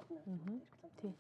Тийм.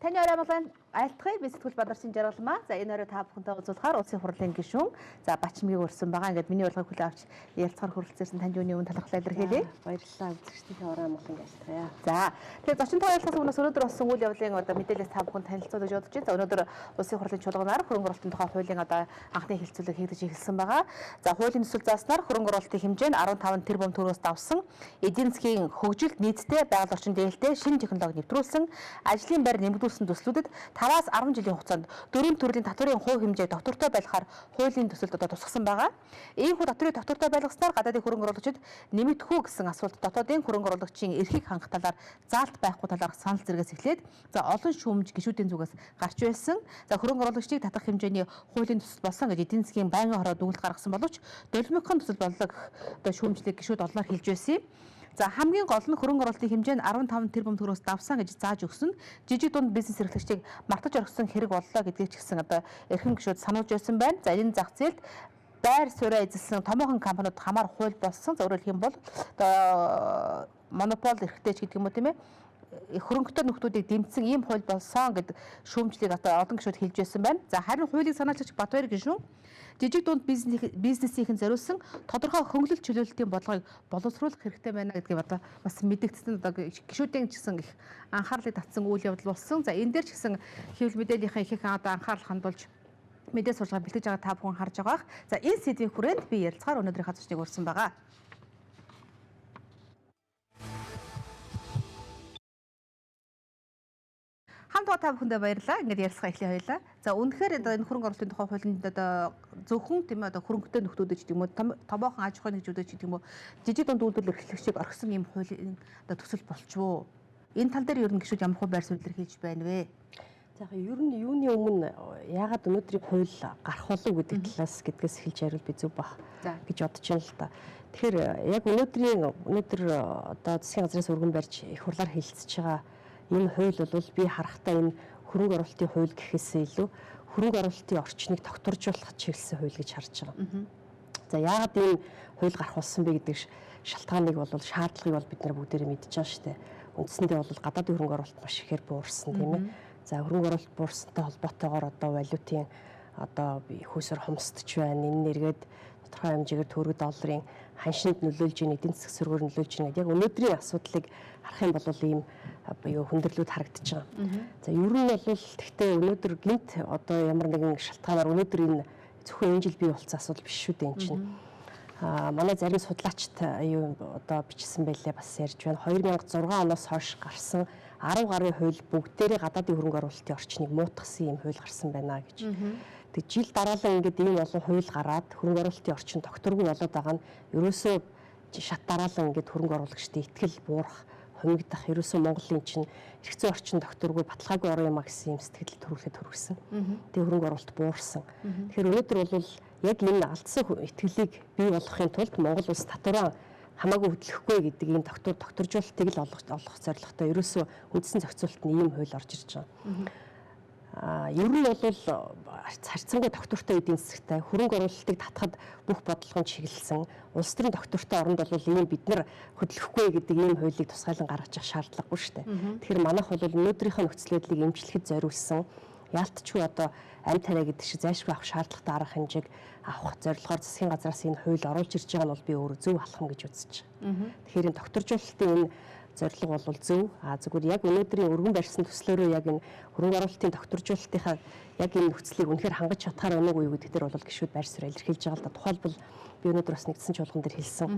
Таны орой амгалан айлтгая. Би сэтгүүл Бадарчин Жаргалмаа. За энэ орой та бүхэнтэй уулзуулахаар Улсын хурлын гишүүн за Бачимгийг урьсан байгаа. Ингээд миний урилгыг хүлээн авч ярилцахаар хүрэлцээрсэн танд юуны өмнө талархлаа илэрхийлье. Баярлалаа. Үзэгчдийнхээ орой амгалан айлтгая. За тэгэхээр зочин тооллохоос өмнө өнөөдөр болсон үйл явдлын одоо мэдээлэлээс та бүхэн танилцуулж бодож байна. За өнөөдөр Улсын хурлын чуулганаар хөрөнгө оруулалтын тухай хуулийн одоо анхны хэлэлцүүлэг хийгдэж эхэлсэн байгаа. За хуулийн төсөл зааснаар хөрөнгө оруулалтын хэмжээ нь 15 тэрбум төгрөгөөс давсан, эдийн засгийн хөгжилд нийцтэй, байгаль орчин дээлтэй, шинэ технологи нэвтрүүлсэн, ажлын байр нэмэгдүүлсэн төслүүдэд 5-аас 10 жилийн хугацаанд дөрвөн төрлийн татварын хувь хэмжээг доктортой байлгахаар хуулийн төсөлд одоо тусгасан байгаа. Ийхүү татварыг доктортой байлгаснаар гадаадын хөрөнгө оруулагчид нэмэгдэх үү гэсэн асуулт дотоодын хөрөнгө оруулагчийн эрхийг хангах талаар заалт байхгүй талаарх санал зэргээс эхлээд за олон шүүмж гишүүдийн зүгээс гарч байсан. За хөрөнгө оруулагчдыг татах хэмжээний хуулийн төсөл болсон гэж эдийн засгийн байнгын хороо дүгнэлт гаргасан боловч долимхын төсөл боллоо гэх одоо шүүмжлэг гишүүд олноор хэлж байсан юм. За хамгийн гол нь хөрөнгө оруулалтын хэмжээ нь 15 тэрбум төгрөгөөс давсан гэж зааж өгсөн. Жижиг дунд бизнес эрхлэгчдийг мартаж орхисон хэрэг боллоо гэдгийг ч гэсэн одоо эрхэм гишүүд сануулж байсан байна. За энэ зах зээлд байр сууриа эзэлсэн томоохон компаниуд хамаар хууль болсон. За өөрөөр хэлэх юм бол одоо монопол эрхтэй ч гэдэг юм уу, тийм ээ, хөрөнгөтэй нөхдүүдийг дэмжсэн ийм хууль болсон гэдэг шүүмжлийг одоо олон гишүүд хэлж байсан байна. За харин хуулийг санаачлагч Батбаяр гишүүн жижиг дунд бизнесийнхэн зориулсан тодорхой хөнгөлөлт чөлөөлтийн бодлогыг боловсруулах хэрэгтэй байна гэдгийг одоо бас мэдэгдсэн. Одоо гишүүдийн ч гэсэн их анхаарлыг татсан үйл явдал болсон. За энэ дээр ч гэсэн хэвлэл мэдээллийнхаа их одоо анхаарал хандуулж мэдээ сурчлагаа бэлтгэж байгаа та бүхэн харж байгаа. За энэ сэдвийн хүрээнд би ярилцахаар өнөөдрийнхөө зочныг урьсан байгаа. Хамт та бүхэндээ баярлалаа. Ингээд ярилцлага эхлэе хоёлаа. За үнэхээр одоо энэ хөрөнгө оруулалтын тухай хуулинд одоо зөвхөн тийм ээ одоо хөрөнгөтэй нөхдүүдэд ч гэдэг юм уу, томоохон аж ахуйн нэгжүүдэд ч гэдэг юм уу, жижиг дунд үйлдвэрлэл эрхлэгчийг орхисон ийм хуулийн одоо төсөл болчихвоо. Энэ тал дээр ер нь гишүүд ямар хөө байр суурь илэрхийлж байна вэ? За яг ер нь юуны өмнө яагаад өнөөдрийн хууль гарах болов гэдэг талаас гэдгээс эхэлж хариул би зөв баг гэж бодож байна л да. Тэгэхээр яг өнөөдөр одоо засгийн газраас өргөн барьж их хурлаар хэлэлцэж байгаа энэ хууль бол би харахтаа энэ хөрөнгө оруулалтын хууль гэхээсээ илүү хөрөнгө оруулалтын орчныг тогтворжуулах чиглэсэн хууль гэж харж байгаа. За яагаад ийм хууль гарах болсон бэ гэдэг шалтгааныг бол шаардлагыг бол бид нар бүгдээрээ мэдж байгаа шүү дээ. Үндсэндээ бол гадаадын хөрөнгө оруулалт маш ихээр буурсан, тийм ээ. За хөрөнгө оруулалт буурсантай холбоотойгоор одоо валютын одоо хөөсөр хомсдож байна. Энэ нэргээд тодорхой хэмжээгээр төгрөг долларын ханшинд нөлөөлж ийн, эдийн засаг сөргөөр нөлөөлж ийн гэдэг яг өнөөдрийн асуудлыг харах юм бол ийм хүндрэлүүд харагдаж байгаа. За ер нь бол гэхдээ өнөөдөр гинт одоо ямар нэгэн шалтгаанаар өнөөдөр энэ зөвхөн энэ жил бий болсон асуудал биш шүү дээ энэ чинь. Манай зарим судлаачид юу одоо бичсэн байлээ бас ярьж байна. 2006 оноос хойш гарсан 10 гаруй хууль бүгдээрээ гадаадын хөрөнгө оруулалтын орчныг муутгасан ийм хууль гарсан байна гэж. Тэг жил дараалан ингээд ийм олон хууль гараад хөрөнгө оруулалтын орчин тогтворгүй болоод байгаа нь ерөөсөө шат дараалан ингээд хөрөнгө оруулагчдын итгэл буурах, хумигдах, ерөөсөө Монголын чинь эрх зүйн орчин тогтворгүй, баталгаагүй орон юм а гэсэн ийм сэтгэл төрүүлэхэд хүргэсэн. Тэг хөрөнгө оруулалт буурсан. Тэгэхээр өнөөдөр бол яг энэ алдсан итгэлийг бий болгохын тулд Монгол улс татвараа хамаагүй хөдлөхгүй гэдэг ийм тогтворжуулалтыг л олгох зорилготой ерөөсөө үндсэн зохицуулалт нь ийм хууль орж ирж байгаа. Ер нь бол харьцангуй тогтвортой эдийн засагтай хөрөнгө оруулалтыг татхад бүх бодлого нь чиглэсэн улс төрийн тогтвортой оронд бол ийм бид нар хөдлөхгүй гэдэг ийм хуулийг тусгайлан гаргаж явах шаардлагагүй шүү дээ. Тэгэхээр манайх бол өнөөдрийнхөө нөхцөл байдлыг эмчлэхэд зориулсан яалтчгүй одоо амь тариа гэдэг шиг зайлшгүй авах шаардлагатай арга хэмжээг авах зорилгоор засгийн газраас энэ хууль оруулж ирж байгаа нь бол би өөрөө зөв алхам гэж үзэж байгаа. Тэгэхээр энэ тогтворжуулалтын энэ зорилго бол зөв. Зүгээр яг өнөөдрийн өргөн барьсан төслөөрөө яг энэ хөрөнгө оруулалтын тогтворжуулалтынхаа яг энэ нөхцөлийг үнэхээр хангаж чадхаар байна уу гэдэг дээр бол гишүүд байр суурь илэрхийлж байгаа л да. Тухайлбал би өнөөдөр бас нэгдсэн чуулган дээр хэлсэн.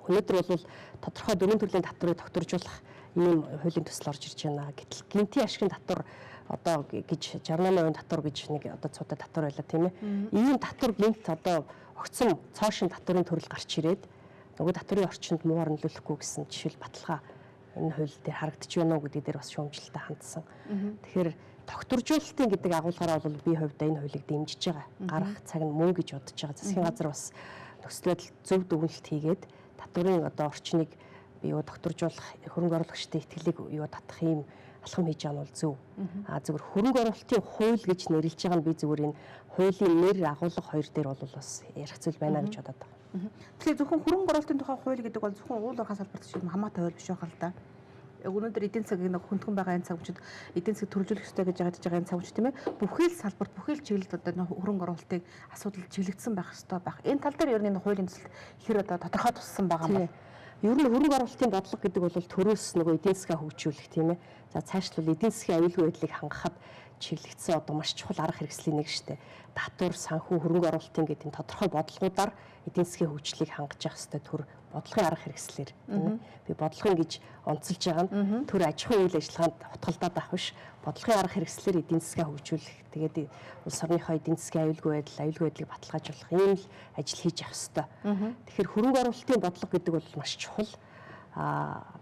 Өнөөдөр бол тодорхой дөрвөн төрлийн татварыг тогтворжуулах ийм хуулийн төсөл орж ирж байна. Гэтэл гинтийн ашигын татвар одоо гэж 68% татвар гэж нэг одоо цуутай татвар байлаа, тийм ээ. Ийм татвар гинт одоо огцом цоошин татварын төрөл гарч ирээд нөгөө татварын орчинд муугар нөлөөлөхгүй гэсэн жишээл баталгаа энэ хууль дээр харагдаж байна уу гэдэг дээр бас шүүмжлэлтэй хандсан. Тэгэхээр тогтворжуулалтын гэдэг агуулгаараа бол би хувьдаа энэ хуулийг дэмжиж байгаа. Гарах цаг нь мөн гэж бодож байгаа. Засгийн газар бас нөхцөл байдал зөв дүгнэлт хийгээд татварын одоо орчныг тогтворжуулах, хөрөнгө оруулагчдын итгэлийг татах ийм алхам хийж байгаа нь бол зөв. Зүгээр хөрөнгө оруулалтын хууль гэж нэрлэж байгаа нь би зүгээр энэ хуулийн нэр агуулга хоёр дээр бол бас ярих зүйл байна гэж бодоод байгаа. Тэгэхээр зөвхөн хөрөнгө оруулалтын тухай хууль гэдэг бол зөвхөн уул уурхай салбарт шиг хамаатай хууль биш байгаа л да. Яг өнөөдөр эдийн засгийг нэг хүндхэн байгаа энэ цаг мөчид эдийн засгийг төрөлжүүлэх ёстой гэж байгаа энэ цаг мөч тийм ээ. Бүхий л салбарт, бүхий л чиглэлд одоо хөрөнгө оруулалтыг асуудал чиглэгдсэн байх ёстой байх. Энэ тал дээр ер нь энэ хуулийн төсөлд хэр одоо тодорхой туссан байгаа юм бэ? Ер нь хөрөнгө оруулалтын бодлого гэдэг бол төрөөс нөгөө эдийн засгаа хөгжүүлэх тийм ээ. За цаашлбал эдийн засгийн аюулгүй байдлыг хангахад чиглэгдсэн одоо маш чухал арга хэрэгслийн нэг шүү дээ. Татвар, санхүү, хөрөнгө оруулалтын гэдэг энэ тодорхой бодлогуудаар эдийн засгийн хөгжлийг хангаж явах ёстой төр бодлогын арга хэрэгслэр тийм ээ. Би бодлогын гэж онцолж байгаа нь төр аж ахуйн үйл ажиллагаанд хутгалдаад авах биш. Бодлогын арга хэрэгслэр эдийн засгаа хөгжүүлэх, тэгээд улс орныхоо эдийн засгийн аюулгүй байдал, аюулгүй байдлыг баталгаажуулах ийм л ажил хийж явах ёстой. Тэгэхээр хөрөнгө оруулалтын бодлого гэдэг бол маш чухал.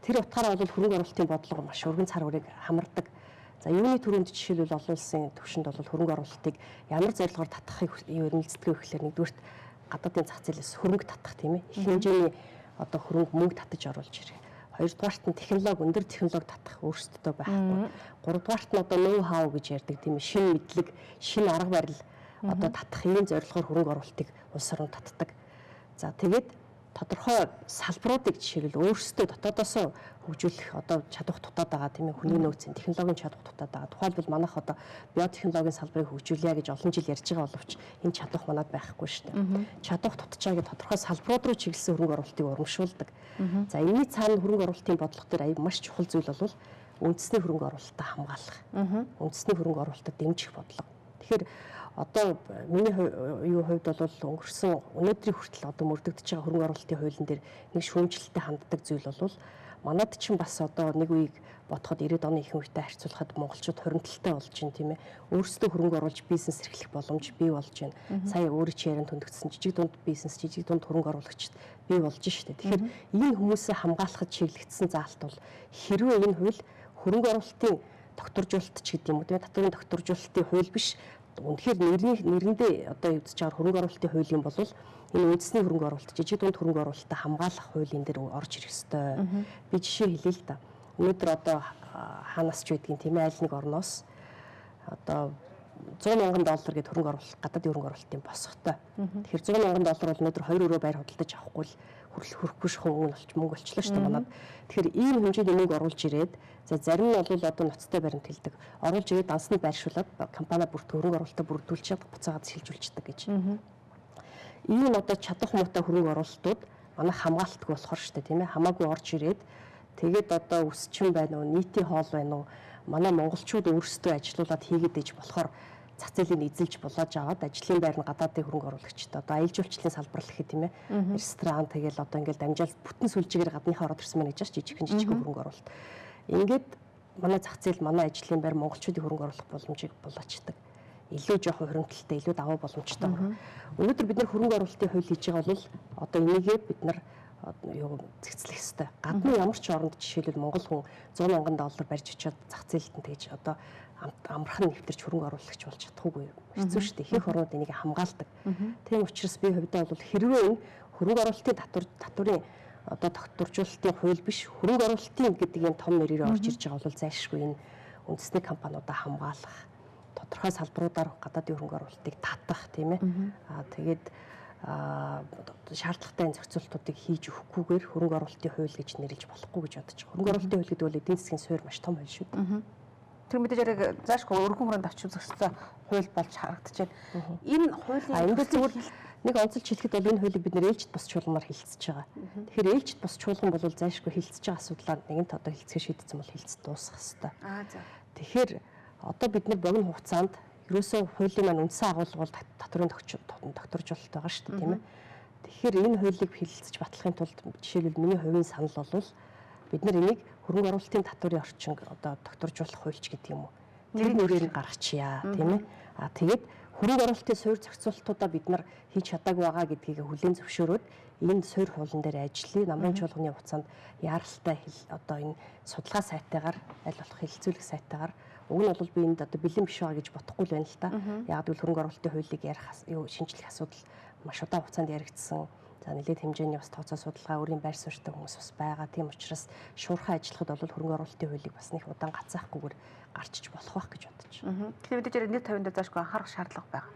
Тэр утгаараа бол хөрөнгө оруулалтын бодлого маш өргөн цар хүрэг хамардаг. За юуны түрүүнд жишээлбэл олон улсын түвшинд бол хөрөнгө оруулалтыг ямар зорилгоор татахыг эрмэлздэг вэ гэхээр нэгдүгээрт гадаадын зах зээлээс хөрөнгө татах тийм ээ. Их хэмжээний одоо хөрөнгө мөнгө татаж оруулж ирэх. Хоёрдугаарт нь технологи, өндөр технологи татах өөрсдөдөө байхгүй. Гуравдугаарт нь одоо ноу хау гэж ярьдаг тийм ээ. Шинэ мэдлэг, шинэ арга барил одоо татах ийм зорилгоор хөрөнгө оруулалтыг улс орон татдаг. За тэгээд тодорхой салбаруудыг жишээлбэл өөрсдөө дотоодоосоо хөгжүүлэх одоо чадвар дутаад байгаа тийм ээ, хүний нөөцийн технологийн чадвар дутаад байгаа. Тухайлбал манайх одоо биотехнологийн салбарыг хөгжүүлье гэж олон жил ярьж байгаа боловч энэ чадвар манад байхгүй шүү дээ. Чадвар дутчихаа гэж тодорхой салбарууд руу чиглэсэн хөрөнгө оруулалтыг урамшуулдаг. За энэний цаана хөрөнгө оруулалтын бодлого дээр аяг маш чухал зүйл бол үндэсний хөрөнгө оруулалтаа хамгаалах. Үндэсний хөрөнгө оруулалтад дэмжих бодлого. Тэгэхээр одоо миний юу хувьд бол өнгөрсөн өнөөдрийн хүртэл одоо мөрдөгдөж байгаа хөрөнгө оруулалтын хуулийн дээр нэг шүүмжлэлтэй ханддаг зүйл бол манад чинь бас одоо нэг үеийг бодоход 90-ад оны ихэнх үетэй харьцуулахад монголчууд хуримтлалтай болж байна тийм ээ. Өөрсдөө хөрөнгө оруулж бизнес эрхлэх боломж бий болж байна. Сая өөрөө чи ярианд хөндөгдсөн жижиг дунд бизнес, жижиг дунд хөрөнгө оруулагчид бий болж штэ. Тэгэхээр энэ хүмүүсээ хамгаалахад чиглэгдсэн заалт бол хэрвээ энэ хууль хөрөнгө оруулалтын докторжуулалт ч гэдэг юм уу тийм ээ, татварын докторжуулалтын хууль биш. Үнэхээр нэрэндээ одоо үзэж байгаа хөрөнгө оруулалтын хууль юм бол энэ үндэсний хөрөнгө оруулалт, жижиг дунд хөрөнгө оруулалтаа хамгаалах хуулийн дээр орж ирэх ёстой. Би жишээ хэлье л да. Өнөөдөр одоо хаанаас ч байдгийн тийм ээ, аль нэг орноос одоо 100 мянган доллар гэдэг хөрөнгө оруулалт, гадаадын хөрөнгө оруулалтын босготой. Тэгэхээр 100 мянган доллар бол өнөөдөр 2 өрөө байр худалдаж авахгүй л хөрөхгүй шахуу мөнгө болчлоо шүү дээ манад. Тэгэхээр ийм хэмжээний мөнгө оруулж ирээд за зарим нь бол одоо ноцтой баримт хэлдэг. Оруулж ирээд дансны байршуулад компани бүрт хөрөнгө оруулалтаа бүрдүүлчихэд буцаагаад шилжүүлчихдэг гэж. Ийм одоо чадах муутай хөрөнгө оруулалтууд манай хамгаалтгүй болохоор шүү дээ тийм ээ. Хамаагүй орж ирээд тэгээд одоо өсчин байна уу, нийтийн хоол байна уу, манай монголчууд өөрсдөө ажилуулад хийгээд иж болохоор зах зээлийн эзэлж булааж аваад ажлын байр нь гадаадын хөрөнгө оруулагчид одоо аялал жуулчлалын салбар л гэхэд тийм ээ, ресторан тэгэл одоо ингээл дамжаал бүтэн сүлжээгээр гадныхаа ороод ирсэн мэн гэж жижигхэн жижигхэн хөрөнгө оруулалт. Ингээд манай зах зээл, манай ажлын байр монголчуудын хөрөнгө оруулах боломжийг булаачдаг. Илүү жоохон хуримтлалтай, илүү давуу боломжтой. Өнөөдөр бид нар хөрөнгө оруулалтын хууль хийж байгаа бол одоо энийгээ бид нар юу зэгцлэх ёстой. Гадны ямар ч оронд жишээлбэл монгол хүн 100 мянган доллар барьж очиод зах зээлд нь тэгж одоо амархан нэвтэрч хөрөнгө оруулагч болж чадахгүй хэцүү шүү дээ. Ихэнх орнууд энийг хамгаалдаг. Тийм учраас би хувьдаа бол хэрвээ энэ хөрөнгө оруулалтын татварын одоо тогтворжуулалтын хууль биш, хөрөнгө оруулалтын гэдэг юм том нэрээр орж ирж байгаа бол зайлшгүй энэ үндэсний компаниудаа хамгаалах, тодорхой салбаруудаар гадаадын хөрөнгө оруулалтыг татах тийм ээ. Аа тэгээд шаардлагатай энэ зохицуултуудыг хийж өгөхгүйгээр хөрөнгө оруулалтын хууль гэж нэрлэж болохгүй гэж бодож байгаа. Хөрөнгө оруулалтын хууль гэдэг бол эдийн засгийн суурь маш том хууль шүү дээ. Тэр мэдээж яриг заашгүй өргөн хүрээнд авч үзэх ёстой хууль болж харагдаж байна. Энэ хуулийн энэ зүгээр нэг онцолж хэлэхэд бол энэ хуулийг бид нэр ээлжид бус чуулганаар хилцэж байгаа. Тэгэхээр ээлжид бус чуулган бол зайлшгүй хилцэж байгаа асуудлаа нэгэнт одоо хилцгээ шийдсэн бол хилцэж дуусгах ёстой. Тэгэхээр одоо бид нар богино хугацаанд ерөөсөө хуулийн маань үндсэн агуулга бол татварын докторжуулалт байгаа шүү дээ тийм ээ. Тэгэхээр энэ хуулийг хилцэж батлахын тулд жишээлбэл миний хувийн санал бол бид нар энийг хөрөнгө оруулалтын татварын орчин одоо докторжуулах хуульч гэдэг юм уу. Тэр нэрээр нь гаргачихъя тийм ээ. А тэгээд хөрөнгө оруулалтын суурь зохицуултуудаа бид нар хийж чадаагүй байгаа гэдгийг хүлээн зөвшөөрөөд энэ суурь хуулан дээр ажиллая. Намрын чуулганы хугацаанд яаралтай одоо энэ судалгаа сайтайгаар аль болох хэлэлцүүлэх сайтайгаар уг нь бол би энд одоо бэлэн биш байгаа гэж бодохгүй л байна л та. Яг гэвэл хөрөнгө оруулалтын хуулийг ярих юу шинжлэх асуудал маш удаан хугацаанд яригдсан. За нэлээд хэмжээний бас тооцоо судалгаа өөрийн байр суурьтай хүмүүс бас байгаа. Тийм учраас шуурхай ажиллахад бол хөрөнгө оруулалтын хуулийг бас нэг удаан гацаахгүйгээр гарчиж болох байх гэж бодож байна. Тэгэхээр мэдээж нэр тавинд заашгүй анхаарах шаардлага байгаа.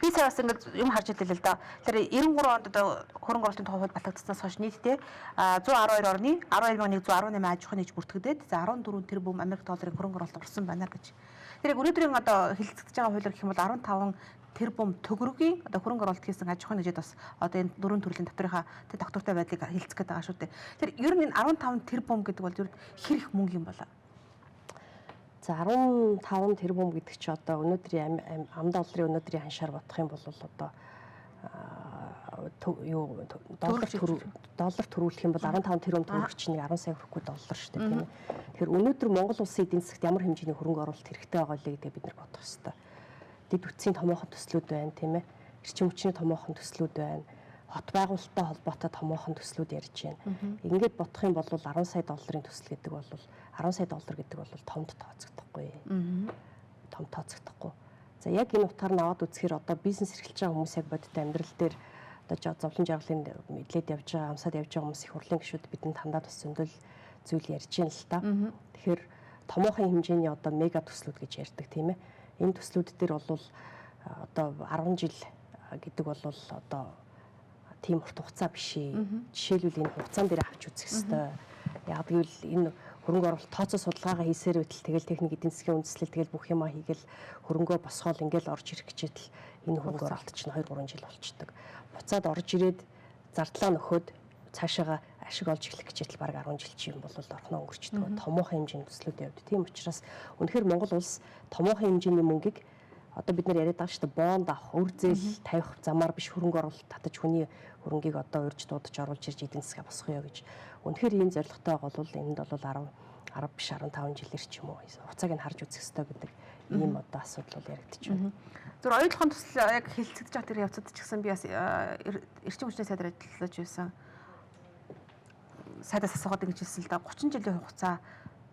Би сая бас ингээд юм харж илээ л да. Тэгэхээр 93 онд одоо хөрөнгө оруулалтын тухай хууль батлагдсанаас хойш нийтдээ 112 орны 12118 аж ахуйн нэгж бүртгэгдээд, за 14 тэрбум Америк долларын хөрөнгө оруулалт орсон байна гэж. Тэр яг өнөөдрийн одоо хэлэлцэж байгаа хуулиар гэх юм бол 15 тэрбум төгрөгийн одоо хөрөнгө оруулалт хийсэн аж ахуйн нэгжид бас одоо энэ дөрвөн төрлийн татврынхаа тогтвортой байдлыг хэлэлцэх гээд байгаа шүү дээ. Тэр ер нь энэ 15 тэрбум гэдэг бол ер нь хэр их мөнгө юм болоо? За 15 тэрбум гэдэг чи одоо өнөөдрийн ам долларын өнөөдрийн ханшаар бодох юм бол одоо юу доллар төрүүлэх юм бол 15 тэрбум төгрөг чинь 10 сая хүрэхгүй доллар шүү дээ, тийм ээ. Тэгэхээр өнөөдөр Монгол улсын эдийн засагт ямар хэмжээний хөрөнгө оруулалт хэрэгтэй байгаа вэ гэдгээ бид нар бодох ёстой. Дэд бүтцийн томоохон төслүүд байна, тийм ээ. Эрчим хүчний томоохон төслүүд байна. Хот байгуулалттай холбоотой томоохон төслүүд ярьж байна. Ингээд бодох юм бол 10 сая долларын төсөл гэдэг бол 10 сая доллар гэдэг бол томд тооцогдохгүй. Том тооцогдохгүй. За яг энэ утгаар нь аваад үзэхээр одоо бизнес эрхэлж байгаа хүмүүс яг бодит амьдрал дээр одоо зовлон жаргалын мэдлээд явж байгаа, амсаад явж байгаа хүмүүс их хурлын гишүүд бидэнд хандаад бас зөндөл зүйл ярьж байна л та. Тэгэхээр томоохон хэмжээний одоо мега төслүүд гэж ярьдаг, тийм ээ. Энэ төслүүд дээр бол одоо 10 жил гэдэг бол одоо тийм урт хугацаа биш ээ. Жишээлбэл энэ хугацаан дээр авч үзэх ёстой. Яг гэвэл энэ хөрөнгө оруулалт тооцоо судалгаагаа хийсээр байтал тэгэл техник эдийн засгийн үндэслэл тэгэл бүх юмаа хийгээл хөрөнгөө босгоол ингээл орж ирэх гэжэл энэ хөрөнгө оруулалт чинь 2-3 жил болчдөг. Буцаад орж ирээд зардлаа нөхөөд цаашаага ашиг олж эхлэх гэжэл бараг 10 жил чи юм бол орхиноо өнгөрчдөг. Томоохон хэмжээний төслүүд явд. Тийм учраас үнэхээр Монгол улс томоохон хэмжээний мөнгийг одоо бид нар яриад байгаа шүү дээ, бонд авах, өр зээл тавих замаар биш хөрөнгө оруулалт татаж хүний хөрөнгийг одоо урьж дуудаж оруулж ирж эдийн засгаа босгоё гэж. Үнэхээр ийм зорилготой бол энд бол 10 10 биш 15 жилээр ч юм уу хугацааг нь харж үзэх ёстой гэдэг ийм одоо асуудал бол яригдчих байна. Зөв оюутлахын төсөл яг хэлэлцэж байгаа тэр явцад ч гэсэн би бас эрчим хүчний сайдаар ажиллаж байсан. Сайдаас асуугаад ингэж хэлсэн л да, 30 жилийн хугацаа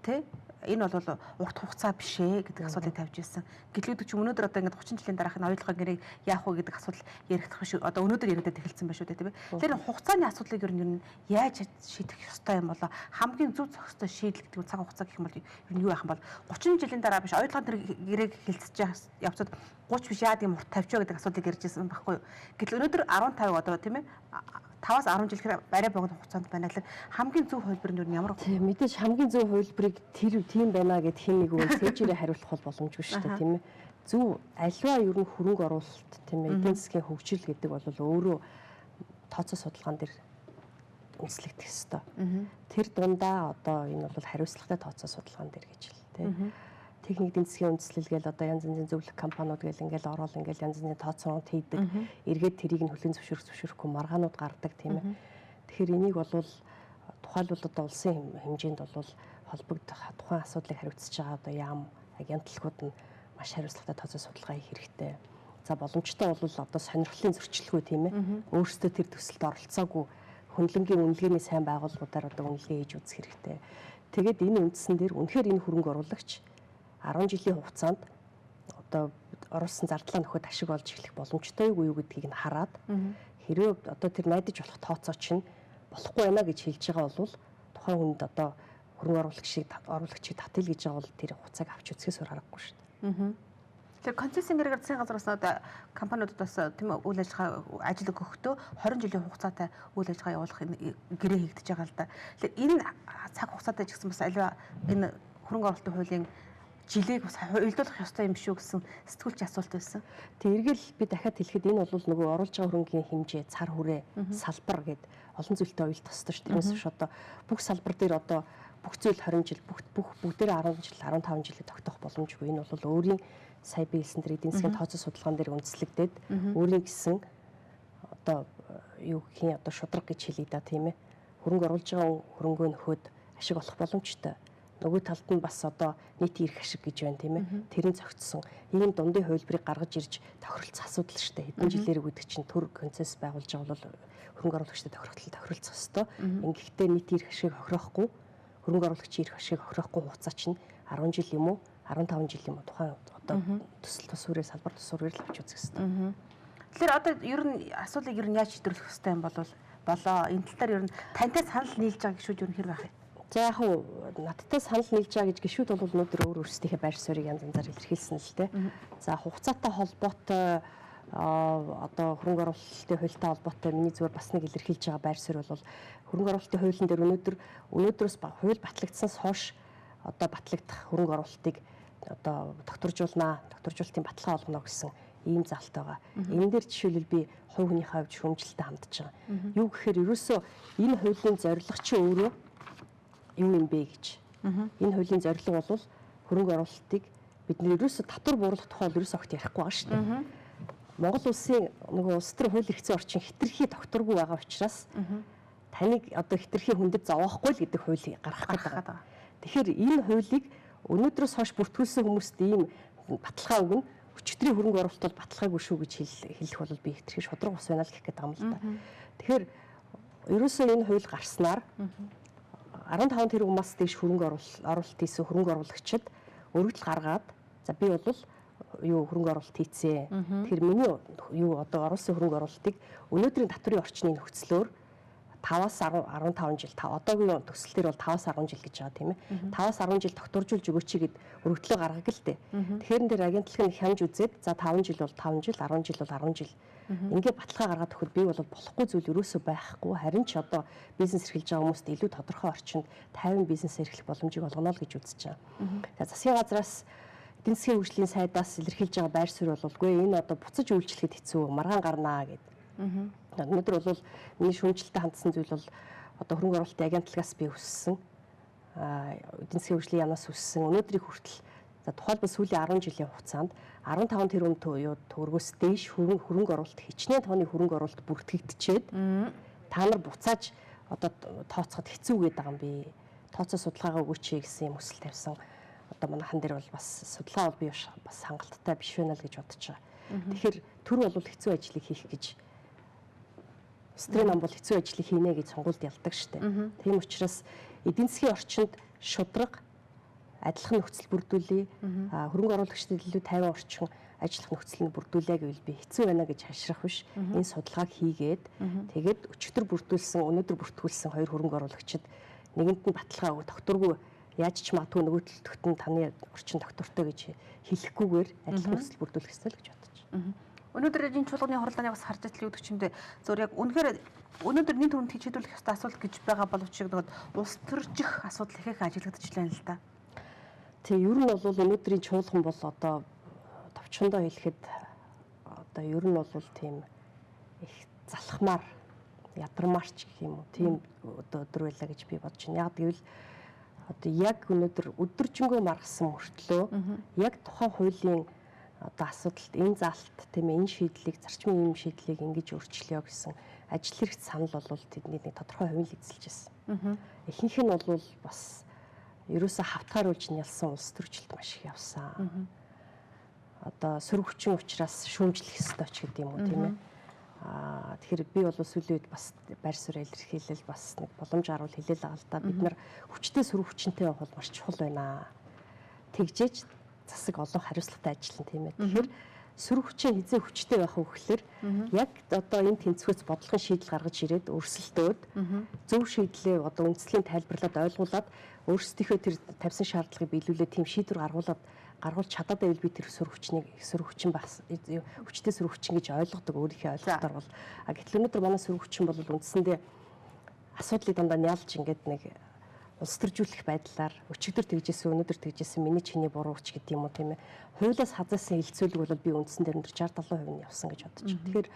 тий энэ бол урт хугацаа биш ээ гэдэг асуудлыг тавьж ирсэн. Гэлүүд ч өнөөдөр одоо ингээд 30 жилийн дараах энэ оюутлогын гэрээг яах вэ гэдэг асуудал яригдах биш. Одоо өнөөдөр яригдаад эхэлсэн байна шүү дээ, тийм ээ. Тэгэхээр хугацааны асуудлыг ер нь яаж шийдэх ёстой юм болоо? Хамгийн зөв зохистой шийдэл гэдэг нь цаг хугацаа гэх юм бол ер нь юу байх юм бол 30 жилийн дараа биш оюутлогын тэр гэрээг хэлцэж явцад 30 биш яад юм урт тавьчихва гэдэг асуудлыг ярьж ирсэн байхгүй юу? Гэтэл өнөөдөр 15 одоо тийм ээ 5-аас 10 жил гэхээр арай богино хугацаанд байна. Тэгэхээр хамгийн зөв хувилбар нь юу ямар вэ? Тийм мэдээж хамгийн зөв хувилбарыг тэр тийм байна гэд хэн нэг үн цээжээрээ хариулах бол боломжгүй шүү дээ, тийм ээ. Зөв альва ер нь хөрөнгө оруулалт, тийм ээ, эдийн засгийн хөгжил гэдэг бол өөрөө тооцоо судалгаан дээр үндэслэгдэх ёстой. Тэр дундаа одоо энэ бол хариуцлагатай тооцоо судалгаан дээр гэж л тийм. Техник эдийн засгийн үндэслэл гээл одоо янз янзын зөвлөх компаниуд гээл ингээл ороод ингээл янз янзын тооцоонууд хийдэг. Эргээд тэрийг нь хүлээн зөвшөөрөх зөвшөөрөхгүй маргаанууд гардаг, тийм ээ. Тэгэхээр энийг бол тухайлбал одоо улсын хэмжээнд бол холбогдох тухайн асуудлыг хариуцж байгаа одоо яам агентлагууд нь маш хариуцлагатай тооцоо судалгаа хийх хэрэгтэй. За боломжтой бол одоо сонирхлын зөрчилгүй, тийм ээ. Өөрсдөө тэр төсөлд оролцоогүй хөндлөнгийн үнэлгээний сайн байгууллагуудаар одоо үнэлгээ хийж үзэх хэрэгтэй. Тэгээд энэ үндсэн дээр үнэхээр энэ хөрөнгө оруулагч 10 жилийн хугацаанд одоо оруулсан зардлаа нөхөд ашиг олж эхлэх боломжтой юу гэдгийг нь хараад хэрвээ одоо тэр найдаж болох тооцоо чинь болохгүй байна гэж хэлж байгаа бол тухайн хүнд одоо хөрөнгө оруулагчийг татъя гэж байгаа бол тэр хугацааг авч үзэхээс өөр аргагүй шүү дээ. Тэгэхээр концессийн гэрээгээр засгийн газар бас одоо компаниудад бас тийм үйл ажиллагаа ажил өгөхдөө 20 жилийн хугацаатай үйл ажиллагаа явуулах гэрээ хийгдэж байгаа л да. Тэгэхээр энэ цаг хугацаатай ч гэсэн бас аливаа энэ хөрөнгө оруулалтын хуулийн жилийг бас уялдуулах ёстой юм шүү гэсэн сэтгүүлч асуулт байсан. Тэг эргэл би дахиад хэлэхэд энэ бол нөгөө оруулж байгаа хөрөнгийн хэмжээ, цар хүрээ, салбар гэд олон зүйлтэй уялдах ёстой шүү. Тэрнээс биш одоо бүх салбар дээр одоо бүх зүйл 20 жил, бүх бүгдээрээ 10 жил, 15 жилийг тогтоох боломжгүй. Энэ бол өөрийн сая би хэлсэн тэр эдийн засгийн тооцоо судалгаан дээр үндэслэгдээд өөрийн гэсэн одоо юу гэх юм одоо шудраг гэж хэлье да, тийм ээ. Хөрөнгө оруулж байгаа хөрөнгөө нөхөд ашиг олох боломжтой. Нөгөө талд нь бас одоо нийт эрх ашиг гэж байна, тийм ээ. Тэр нь зохицсон. Ийм дундын хувилбарыг гаргаж ирж тохиролцох асуудал шүү дээ. Хэдэн жилээр гэдэг чинь төр концесс байгуулж байгаа бол хөрөнгө оруулагчтай тохиролцох ёстой. Ингэхдээ нийт эрх ашиг хохирохгүй, хөрөнгө оруулагчийн эрх ашиг хохирохгүй хугацаа чинь 10 жил юм уу, 15 жил юм уу тухайн одоо төсөл тус үрээ салбар тус үрээр л авч үзэх ёстой. Тэгэхээр одоо ер нь асуудлыг ер нь яаж шийдвэрлэх ёстой юм болоо энэ тал дээр ер нь тантай санал нийлж байгаа гişүүд ер нь хэр байх вэ? За яг хуу надтай санал нийлж байгаа гэж гишүүд бол өнөөдөр өөр өөрсдийнхээ байр суурийг янз янзаар илэрхийлсэн л дээ. За хугацаатай холбоотой одоо хөрөнгө оруулалтын хуультай холбоотой миний зүгээр бас нэг илэрхийлж байгаа байр суурь бол хөрөнгө оруулалтын хуулийн дээр өнөөдрөөс хууль батлагдсанаас хойш одоо батлагдах хөрөнгө оруулалтыг одоо докторжуулнаа, докторжуулалтын баталгаа олгоно гэсэн ийм залт байгаа. Энэ дээр жишээлбэл би хувь хүнийхээ хувьд шүүмжлэлтэй хандж байгаа. Юу гэхээр ерөөсөө энэ хуулийн зорилго чи өөрөө юу юм бэ гэж. Энэ хуулийн зорилго бол хөрөнгө оруулалтыг бид нэр ерөөсөө татвар бууруулах тухай ерөөсөө огт ярихгүй байгаа шүү дээ. Монгол улсын нөгөө улс төр хууль эрх зүйн орчин хэтэрхий докторгүй байгаа учраас таныг одоо хэтэрхий хүндэд зовоохгүй л гэдэг хуулийг гаргах гээд байгаа. Тэгэхээр энэ хуулийг өнөөдрөөс хойш бүртгүүлсэн хүмүүст ийм баталгаа өгнө. Өчигдрийн хөрөнгө оруулалт бол баталгаагүй шүү гэж хэлэх бол би хэтэрхий шудраг ус байна л гэх гээд байгаа юм л да. Тэгэхээр ерөөсөө энэ хууль гарснаар 15 тэрбумаас дээш хөрөнгө оруулалт хийсэн хөрөнгө оруулагчид өргөдөл гаргаад за би бол юу хөрөнгө оруулалт хийцээ. Тэгэхээр миний юу одоо оруулсан хөрөнгө оруулалтыг өнөөдрийн татврын орчны нөхцлөөр 5-аас 15 жил, одоогийн төсөл дээр бол 5-аас 10 жил гэж байгаа тийм ээ. 5-аас 10 жил докторжуулж өгөөч гэд өргөдлөө гаргаг л дээ. Тэгэхээр энэ дээр агентлаг нь хянж үзээд за 5 жил бол 5 жил, 10 жил бол 10 жил. Ингээ баталгаа гаргаад өгөхөд би бол болохгүй зүйл ерөөсөө байхгүй. Харин ч одоо бизнес эрхэлж байгаа хүмүүст илүү тодорхой орчинд 50 бизнес эрхлэх боломжийг олгоно л гэж үзэж байгаа. За засгийн газраас эдийн засгийн хөгжлийн сайдаас илэрхийлж байгаа байр суурь бололгүй энэ одоо буцаж үйлчлэхэд хэцүү маргаан гарнаа гэд. Өнөөдөр бол миний шүүмжлэлтэй хандсан зүйл бол одоо хөрөнгө оруулалтын агентлагаас би өссөн. Эдийн засгийн хөгжлийн яамнаас өссөн. Өнөөдрийг хүртэл за тухайлбал сүүлийн 10 жилийн хугацаанд 15 тэрбум төгрөгөөс дээш хөрөнгө оруулалт хичнээн тооны хөрөнгө оруулалт бүртгэгдчихэд та нар буцааж одоо тооцоход хэцүү гэдэг байгаа юм би. Тооцоо судалгаагаа өгөөч гэсэн юм хүсэл тавьсан. Одоо манайхан дээр бол бас судалгаа бол би бас хангалттай биш байна л гэж бодож байгаа. Тэгэхээр төр бол хэцүү ажлыг хийх гэж улс төрийн нам бол хэцүү ажлыг хийнэ гэж сонгуульд ялдаг штэ. Тийм учраас эдийн засгийн орчинд шудраг адилхан нөхцөл бүрдүүлье. Хөрөнгө оруулагчдад илүү тайван орчин ажиллах нөхцөлийг бүрдүүлье гэвэл би хэцүү байна гэж хашрах биш. Энэ судалгааг хийгээд тэгээд өчигдөр бүрдүүлсэн, өнөөдөр бүртгүүлсэн хоёр хөрөнгө оруулагчид нэгэнт нь баталгаа өгөх докторгүй яаж ч магадгүй нөгөө төлөвт нь таны орчин доктортой гэж хэлэхгүйгээр адилхан нөхцөл бүрдүүлэх ёстой л гэж бодож байна. Өнөөдөр энэ чуулганы хуралдааныг бас харж ажил юу гэдэг чимдээ зөв яг үнэхээр өнөөдөр нэг түрүүнд шийдвэрлэх ёстой асуудал гэж байгаа боловч нөгөө улс төрчих асуудал их их ажиглагдаж байна л да. Тэг ер нь бол өнөөдрийн чуулган бол одоо товчхондоо хэлэхэд одоо ер нь бол тийм их залхмаар ядармаарч гэх юм уу тийм одоо өдөр байлаа гэж би бодож байна. Яг гэвэл одоо яг өнөөдөр өдөржингөө маргасан мөртлөө яг тухайн хуулийн одоо асуудалд энэ заалт тийм ээ энэ шийдлийг зарчмын ийм шийдлийг ингэж өөрчлөё гэсэн ажил хэрэгт санал бол тэдний нэг тодорхой хувийн л эзэлж байсан. Ихэнх нь бол бас ерөөсө хавтгааруулж нялсан улс төрчлөлт маш их явсан. Одоо сөрөг хүчин учраас шүүмжлэх ёстой ч гэдэг юм уу тийм ээ. Тэгэхээр би бол сүүлийн үед бас байр суурь илэрхийлэл бас нэг боломж харуул хэлээл байгаа л да. Бид нар хүчтэй сөрөг хүчинтэй байх бол маш чухал байна. Тэгжээж засаг олон хариуцлагатай ажиллана тийм ээ. Тэгэхээр сөрөг хүчин хизээ хүчтэй байх вэ гэхээр яг одоо энэ тэнцвэрц бодлогын шийдэл гаргаж ирээд өрсөлдөөд зөв шийдлээ одоо үндслийн тайлбарлаад ойлгуулад өөрсдийнхөө тэр тавьсан шаардлагыг биелүүлээд тийм шийдвэр гаргуулж чадаад байвал би тэр сөрөг хүчнийг сөрөг хүчин байх хүчтэй сөрөг хүчин гэж ойлгодог өөрийнхөө ойлголтоор бол. А гэтэл өнөөдөр манай сөрөг хүчин бол үндсэндээ асуудлыг дандаа нялж ингээд нэг улс төржүүлэх байдлаар өчигдөр тэгжсэн өнөөдөр тэгжсэн миний чиний буруу ч гэдэг юм уу тийм ээ. Хуулиас хазаасан хилцүүлэг бол би үндсэн дээр өндөр 60 70% нь явсан гэж бодож байна. Тэгэхээр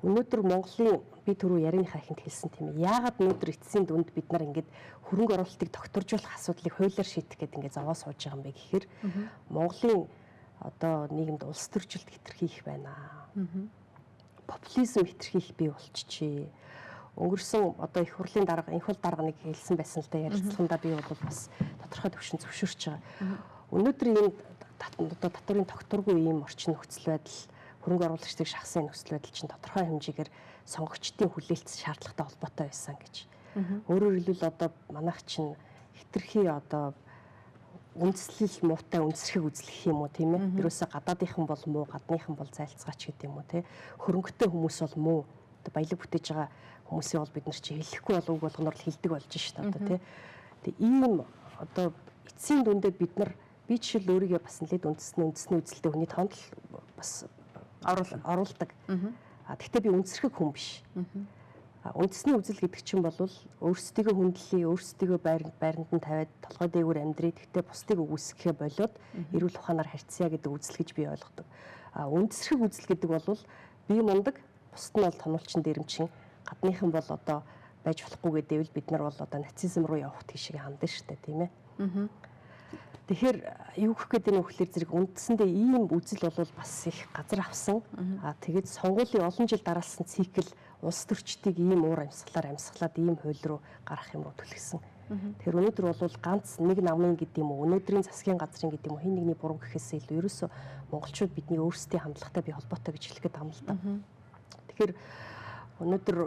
өнөөдөр Монголын би түрүү ярианыхаа ихэнд хэлсэн тийм ээ. Яагаад өнөөдөр эцсийн дүнд бид нар ингээд хөрөнгө оруулалтыг докторжуулах асуудлыг хуулиар шийдэх гэдэг ингээд зовоо сууж байгаа юм бэ гэхээр Монголын одоо нийгэмд улс төрчлөлт хэтэрхий их байна. Популизм хэтэрхий их бий болчихжээ. Өнгөрсөн одоо их хурлын дарга, инх хул дарга нэг хэлсэн байсан л да ярилцлагандаа би бол бас тодорхой төвшин зөвшөөрч байгаа. Өнөөдөр ийм одоо татварын тогтворгүй ийм орчин нөхцөл байдал хөрөнгө оруулагчдыг шахсан нөхцөл байдал чинь тодорхой хэмжээгээр сонгогчдын хүлээлт шаардлагатай холбоотой байсан гэж. Өөрөөр хэлбэл одоо манайх чинь хэтэрхий одоо үндслэл муутай үндсэрхэг үзлэх юм уу тийм ээ. Ерөөсө гадаадынхан бол муу, гадныхан бол зайлцгаач гэдэг юм уу тий. Хөрөнгөтэй хүмүүс бол муу. Одоо баялаг бүтээж байгаа хүмүүсийн бол бид нар чи хэлэхгүй бол үг болгоноор л хэлдэг болж шít одоо тий. Тэгээ ийм одоо эцсийн дүндээ бид нар би жишээл өөрийгөө бас нэлээд үндэсний үзэлтэй хүний тоонд л бас оруулдаг. А тэгтээ би үндсэрхэг хүн биш. Үндэсний үзэл гэдэг чинь бол өөрсдийгөө хүндлэе, өөрсдийгөө байранд нь тавиад толгой дээгүүр амьдрий, тэгтээ бусдыг үгүйсгэхээ болоод эрүүл ухаанаар харьцъя гэдэг үзэл гэж би ойлгодог. А үндсэрхэг үзэл гэдэг бол би мундаг, бусд нь бол тонолчин дэрэмчин, гадныхан бол одоо байж болохгүй гэдээвэл бид нар бол одоо нацизм руу явах тийшээ хандна шүү дээ, тийм ээ. Тэгэхээр юу гэх гээд энэ вөхлөр зэрэг үндсэндээ ийм үзэл бол бас их газар авсан. А тэгээд сонгуулийн олон жил дараалсан цикл улс төрчдийг ийм уур амьсгалаар амьсгалаад ийм хууль руу гарах юм руу түлхсэн. Тэгэхээр өнөөдөр бол ганц нэг намын гэдэг юм уу, өнөөдрийн засгийн газрын гэдэг юм уу, хин нэгний буруу гэхээсээ илүү ерөөсөө монголчууд бидний өөрсдийн хандлагатай би холбоотой гэж хэлэх гээд байгаа юм л да. Тэгэхээр өнөөдөр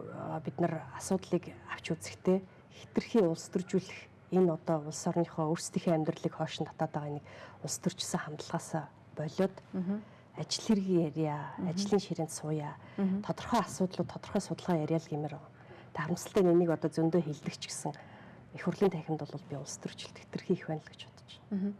бид нар асуудлыг авч үзэхдээ хэтэрхий улс төржүүлэх энэ одоо улс орныхоо өөрсдийнхээ амьдралыг хойш нь татаад байгаа нэг улс төрчсөн хандлагаасаа болоод ажил хэргийн ярья, ажлын ширээнд сууя, тодорхой асуудлууд, тодорхой судалгаа ярья л гэмээр байгаа. Тэг харамсалтай нь энийг одоо зөндөө хэлдэг ч гэсэн их хурлын танхимд бол би улс төрчлөлт хэтэрхий их байна л гэж бодож байна.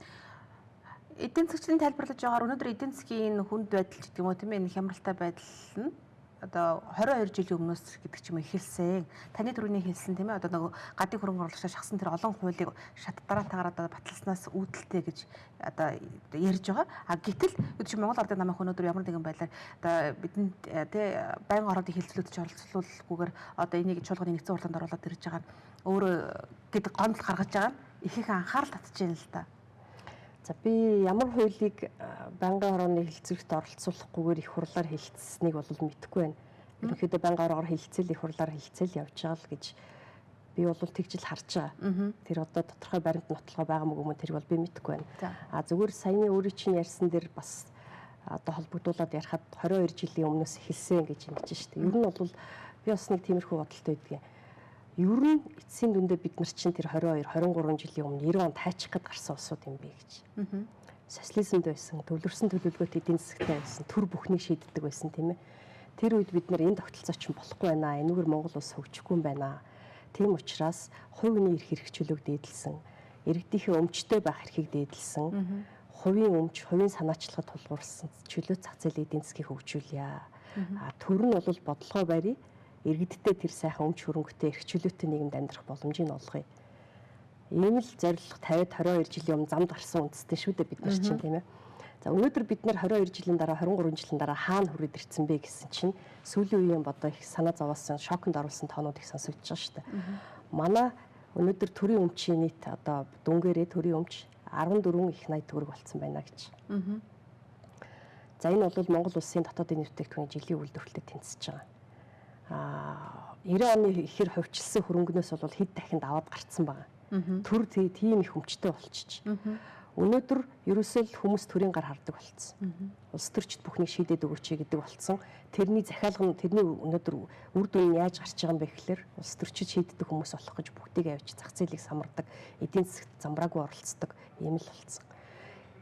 Эдийн засгийн тайлбарлаж байгаагаар өнөөдөр эдийн засгийн хүнд байдал ч гэдэг юм уу тийм ээ, энэ хямралтай байдал нь одоо 22 жилийн өмнөөс гэдэг ч юм эхэлсэн. Таны түрүүний хэлсэн тийм ээ, одоо нөгөө гадны хөрөнгө оруулагчдаа шахсан тэр олон хуулийг шат дараатаагаар одоо баталснаас үүдэлтэй гэж одоо ярьж байгаа. А гэтэл юу чи Монгол Ардын намын өнөөдөр ямар нэгэн байдлаар одоо бидэнд тий байнгын ороодын хэлцлүүдэд ч оролцуулахгүйгээр одоо энийг чуулганы нэгдсэн хурланд оруулаад ирж байгаа нь өөрөө гэдэг гомдол гаргаж байгаа нь их анхаарал татж байна л да. За би ямар хуулийг байнгын хорооны хэлцүүлэгт оролцуулахгүйгээр их хурлаар хэлцсэнийг бол мэдэхгүй байна. Ерөнхийдөө байнгын ороогоор хэлцэл их хурлаар хэлцэл явж байгаа л гэж би бол тэгжил харж байгаа. Тэр одоо тодорхой баримт нотлогоо байгаа мөг юм тэр бол би мэдэхгүй байна. А зүгээр саяны өөрийн чинь ярьсан дээр бас одоо холбогдуулаад ярихад 22 жилийн өмнөөс эхэлсэн гэж ингэж штэ. Ер нь бол би бас нэг тиймэрхүү бодолтой байдгийн. Ер нь эцсийн дүндээ бид нар чинь тэр 22, 23 жилийн өмнө 90 он тайчих гээд гарсан улсууд юм бэ гэж. Социализмд байсан, төвлөрсөн төлөвлөгөөт эдийн засагтай байсан, төр бүхнийг шийддэг байсан тийм ээ. Тэр үед бид нар энэ тогтолцоо чинь болохгүй байна. Энүүгээр Монгол улс хөгжихгүй юм байна. Тийм учраас хувь хүний эрх хэрэгчлөөг дээдэлсэн, иргэдийнхээ өмчтэй байх эрхийг дээдэлсэн, хувийн өмч, хувийн санаачлагад тулгуурласан чөлөө зах зээл эдийн засгийг хөгжүүлье. А төр нь бол бодлогоо барья. Иргэдтэй тэр сайхан өмч хөрөнгөтэй эрх чөлөөтэй нийгэмд амьдрах боломжийг олгоё. Ийм л зорилго тавиад 22 жилийн өмнө замд гарсан үндэстэн шүү дээ бид нар чинь тийм ээ. За өнөөдөр бид нар 22 жилийн дараа 23 жилийн дараа хаана хүрээд ирсэн бэ гэсэн чинь сүүлийн үеийн бодоо их санаа зовоосон, шоконд оруулсан тоонууд их сонсогдож байгаа шүү дээ. Манай өнөөдөр төрийн өмчийн нийт одоо дүнгээрээ төрийн өмч 14 их 80 төгрөг болцсон байна гэж. За энэ бол Монгол улсын дотоодын нэвтрүүлгийн жилийн үйлдвэрлэлтэд тэнцэж байгаа. А 90 оны ихэр хувьчилсан хөрөнгөнөөс бол хэд дахин даваад гарцсан байгаа. Төр тийм их өмчтэй болчих. Өнөөдөр ерөөсөө л хүмүүс төрийн гар хардаг болцсон. Улс төрчд бүхнийг шийдээд өгөөч гэдэг болцсон. Тэрний захиалга нь тэрний өнөөдөр үр дүн нь яаж гарч байгаа юм бэ гэхлээр улс төрчид шийддэг хүмүүс болох гэж бүгдийг авчиж зах зээлийг самардаг, эдийн засагт замбраагүй оролцдог ийм л болцсон.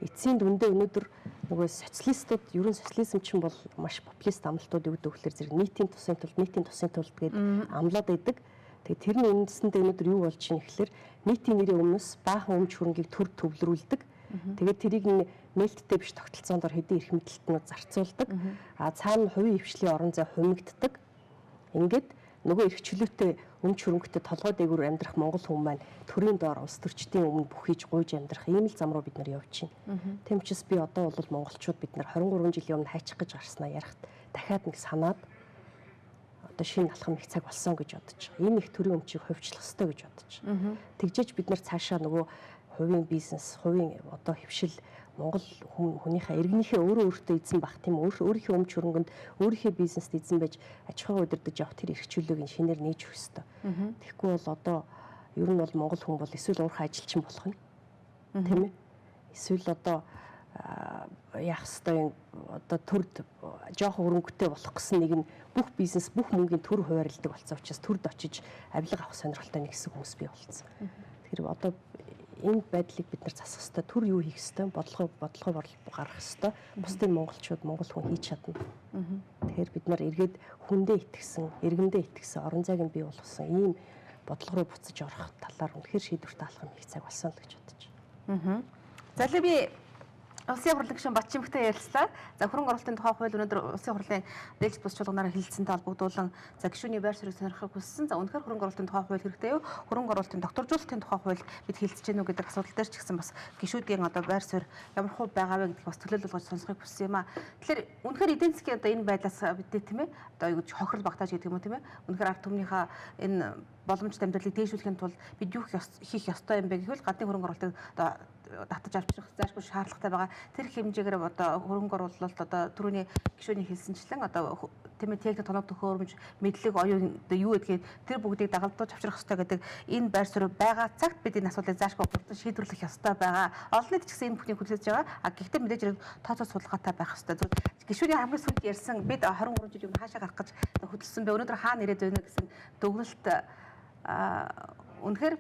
Эцсийн дүндээ өнөөдөр нөгөө социалистууд ерөн социализм чинь бол маш популист амлалтууд юу гэдэг вөхлөр зэрэг нийтийн тусын тулд нийтийн тусын тулд гээд амлаад байдаг. Тэгээ тэрний үндсэндээ өнөөдөр юу болж байна гэхлээр нийтийн нэрийн өмнөөс баахан өмч хөрөнгийг төр төвлөрүүлдэг. Тэгээд тэрийг нээлттэй биш тогтолцоонд ор хэдийн эрх мэдэлтнүүд зарцуулдаг. А цаана хувийн хвшлийн орон зай хумигддаг. Ингээд нөгөө эрх чөлөөтэй өмч хөрөнгөтэй толгой дээгүүр амьдрах монгол хүн маань төрийн доор улс төрчдийн өмнө бүхийж гуйж амьдрах ийм л зам руу бид нар явж байна. Тийм учраас би одоо бол монголчууд бид нар 23 жилийн өмнө хайчих гэж гарснаа ярихт дахиад нэг санаад одоо шинэ алхам их цаг болсон гэж бодож байгаа. Энэ их төрийн өмчийг хувьчлах ёстой гэж бодож байгаа. Тэгжээж бид нар цаашаа нөгөө хувийн бизнес, хувийн одоо хвшил Монгол хүнийхээ иргэнийхээ өөрөө өөртөө эзэн байх тийм өөрийнхөө өмч хөрөнгөнд өөрийнхөө бизнест эзэн байж аж ахуйг удирдах явах тэр эрх чөлөөг нь шинээр нээж өгөх ёстой. Тэгэхгүй бол одоо ер нь бол монгол хүн бол эсвэл уурхай ажилчин болох нь тийм ээ. Эсвэл одоо яах ёстой одоо төрд жоохон хөрөнгөтэй болох гэсэн нэг нь бүх бизнес бүх мөнгийн төр хуваарлдаг болсон учраас төрд очиж авилга авах сонирхолтой нэг хэсэг хүмүүс бий болсон. Тэгэхээр одоо энэ байдлыг бид нар засах ёстой, төр юу хийх ёстой, бодлогоо гаргах ёстой. Бусдын монголчууд монгол хүн хийж чадна. Тэгэхээр бид нар эргээд хүндээ итгэсэн, иргэндээ итгэсэн, орон зайг нь бий болгосон ийм бодлого руу буцаж орох талаар үнэхээр шийдвэртэй алхам хийх цаг болсон л гэж бодож байна. За л би Улсын хурлын гишүүн Батчимхтэй ярилцлаа. За, хөрөнгө оруулалтын тухай хууль өнөөдөр Улсын хурлын дээлж бус чуулганаар хэлэлцсэнтэй холбогдуулан за гишүүний байр суурийг сонирхохыг хүссэн. За, үнэхээр хөрөнгө оруулалтын тухай хууль хэрэгтэй юу? Хөрөнгө оруулалтын докторжуулалтын тухай хууль бид хэлэлцэж гэнэ үү гэдэг асуудал дээр ч гэсэн бас гишүүдийн одоо байр суурь ямар хуу байгаа вэ гэдгийг бас төлөөлөл болгож сонсохыг хүссэн юм а. Тэгэхээр үнэхээр эдийн засгийн одоо энэ байдлаас бид, тийм ээ, одоо юу гэж хохирол багтааж гэдэг юм уу, тийм ээ. Үнэхээр ард түмнийхээ энэ боломжтой амьдралыг дээшүүлэхийн тулд бид юу хийх ёстой юм бэ гэвэл гадны хөрөнгө оруулалтыг одоо татаж авчрах заашгүй шаардлагатай байгаа. Тэр хэмжээгээр одоо хөрөнгө оруулалт одоо түрүүний гишүүний хэлсэнчлэн одоо, тийм ээ, техник, тоног төхөөрөмж, мэдлэг, оюун одоо юу гэдгийг тэр бүгдийг дагалдуулж авчрах ёстой гэдэг энэ байр суурь байгаа цагт бид энэ асуудлыг заашгүй хурдан шийдвэрлэх ёстой байгаа. Олон нийт ч гэсэн энэ бүхнийг хүлээж байгаа. А гэхдээ мэдээж хэрэг тооцоо судалгаатай байх ёстой. Гишүүний хамгийн сүүлд ярьсан бид 23 жил юм хаашаа гарах гэж хөдөлсөн бэ? Өнөөдөр хаана ирээд байна гэсэн дүгнэлт үнэхээр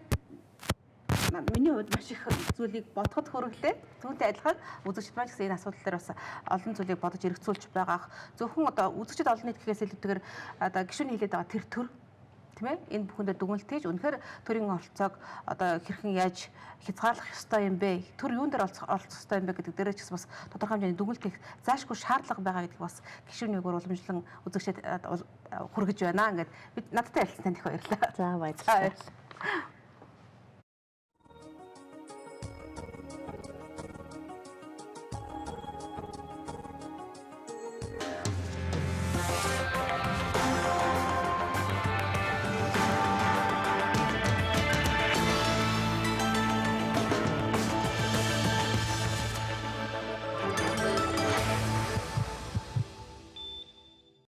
миний хувьд маш их зүйлийг бодоход хүргэлээ. Түүнтэй адилхан үзэгчид маань гэсэн энэ асуудал дээр бас олон зүйлийг бодож эргэцүүлж байгаах. Зөвхөн одоо үзэгчид, олон нийт гэхээс илүүтэйгээр одоо гишүүний хэлээд байгаа тэр төр, тийм ээ, энэ бүхэндээ дүгнэлт хийж үнэхээр төрийн оролцоог одоо хэрхэн яаж хязгаарлах ёстой юм бэ? Төр юун дээр оролцох ёстой юм бэ гэдэг дээрээ ч гэсэн бас тодорхой хэмжээний дүгнэлт хийх заашгүй шаардлага байгаа гэдгийг бас гишүүний үгээр уламжлан үзэгчид хүргэж байна. Ингээд бид надтай ярилцсан танд их баярлалаа. За, баярлалаа.